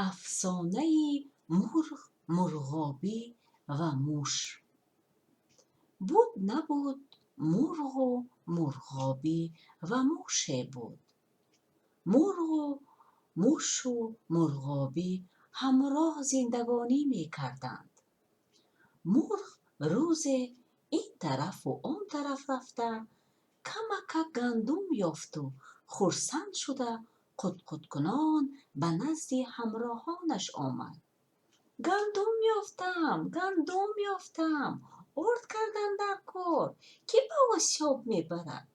Афсонаи мурғ, мурғобӣ ва муш. Буд, набуд, мурғу мурғобӣ ва муше буд. Мурғу мушу мурғобӣ ҳамроҳ зиндагонӣ мекарданд. Мурғ рӯзе ин тарафу он тараф рафта, камакак гандум ёфту хурсанд шуда, қутқуткунон ба назди ҳамроҳонаш омад. «Гандум ёфтам, гандум ёфтам, орд кардан дар кор, кӣ ба осиёб мебарад?»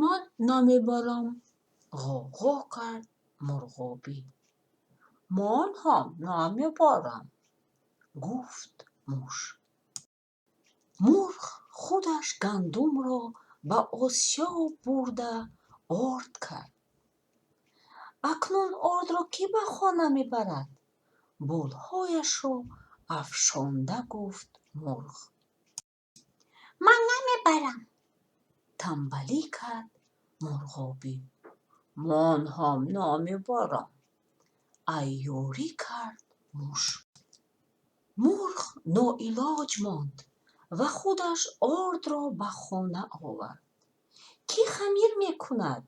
«Ман намебарам», ғоғо кард мурғобӣ. «Ман ҳам намебарам», гуфт муш. Мурғ худаш гандумро ба осиёб бурда, орд кард. «Акнун ордро кӣ ба хона мебарад?» болҳояшро афшонда гуфт мурғ. «Ман намебарам», тамбалӣ кард мурғобӣ. «Ман ҳам намебарам», айёрӣ кард муш. Мурғ ноилоҷ монд ва худаш ордро ба хона овард. «Кӣ хамир мекунад?»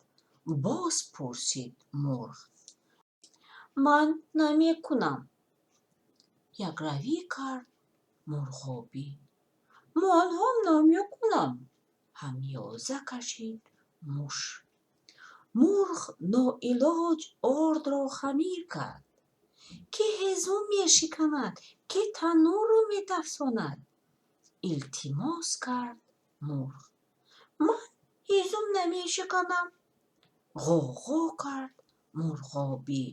боз пурсид мурғ. «Ман намекунам», якравӣ кард мурғобӣ. «Ман ҳам намекунам», ҳамёза кашид муш. Мурғ ноилоҷ ордро хамир кард. «Кӣ ҳезум мешиканад, кӣ таннурро метафсонад?» илтимос кард мурғ. «Ман ҳезум намешиканам», ғоғо кард мурғобӣ.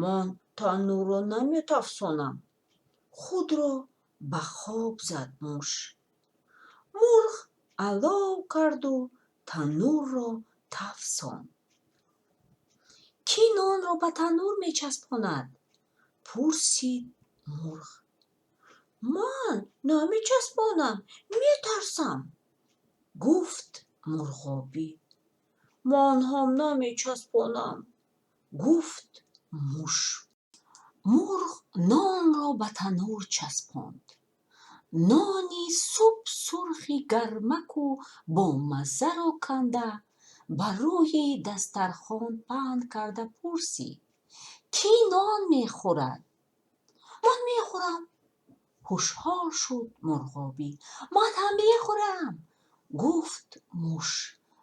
«Ман таннурро наметафсонам», худро ба хоб зад муш. Мурғ алов карду таннурро тафсонд. «Кӣ нонро ба таннур мечаспонад?» пурсид мурғ. «Ман намечаспонам, метарсам», гуфт мурғобӣ. «Ман ҳам намечаспонам», гуфт муш. Мурғ нонро ба таннур часпонд. Нони субсурхи гармаку бомаззаро канда, ба рӯи дастархон паҳн карда пурсид: «Кӣ нон мехӯрад?» «Ман мехӯрам», хушҳол шуд мурғобӣ. «Ман ҳам мехӯрам», гуфт муш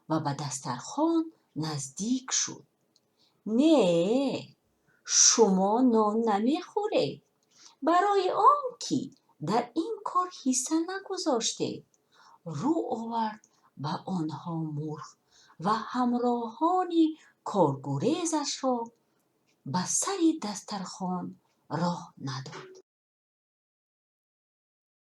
ва ба дастархон наздик шуд. «Не, шумо нон намехӯред, барои он ки дар ин кор ҳисса нагузоштед», рӯ овард ба онҳо мурғ ва ҳамроҳони коргурезашро ба сари дастархон роҳ надод.